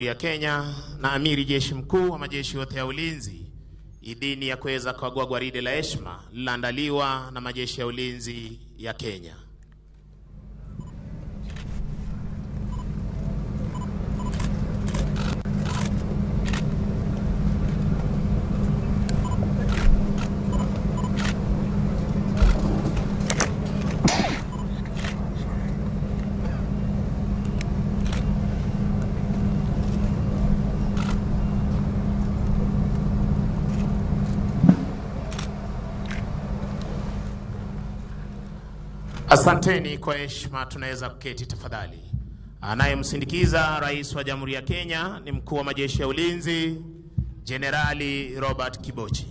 Ya Kenya na Amiri Jeshi Mkuu wa majeshi yote ya ulinzi idhini ya kuweza kukagua gwaride la heshima lililoandaliwa na majeshi ya ulinzi ya Kenya. Asanteni kwa heshima, tunaweza kuketi tafadhali. Anayemsindikiza Rais wa Jamhuri ya Kenya ni Mkuu wa Majeshi ya Ulinzi Jenerali Robert Kibochi.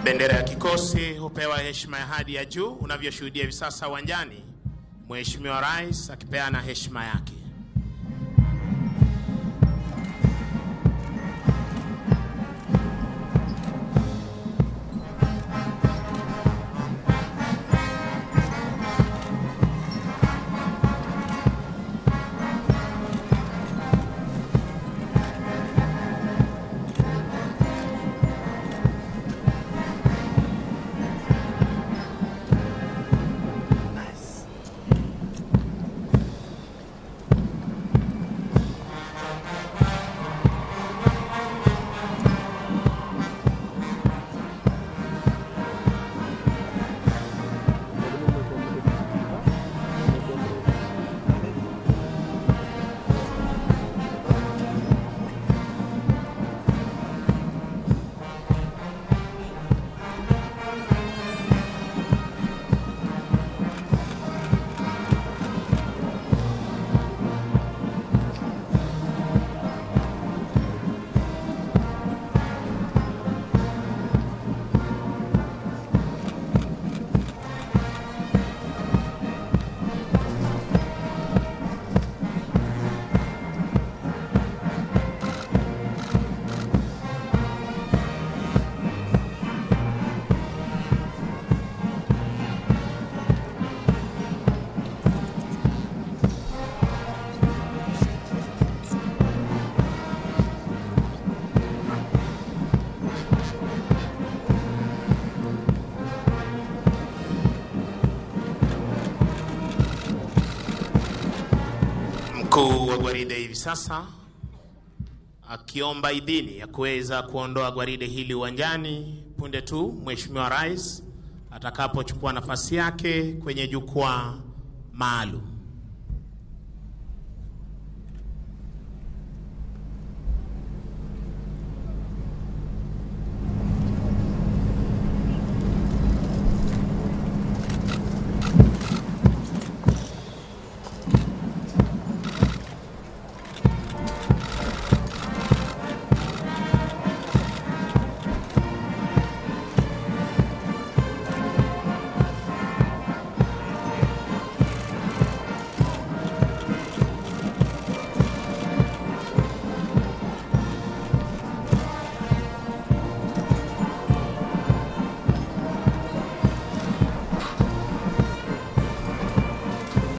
Bendera ya kikosi hupewa heshima ya hadi ya juu unavyoshuhudia hivi sasa uwanjani, Mheshimiwa Rais akipeana heshima yake. Mkuu wa gwaride hivi sasa akiomba idhini ya kuweza kuondoa gwaride hili uwanjani punde tu Mheshimiwa Rais atakapochukua nafasi yake kwenye jukwaa maalum.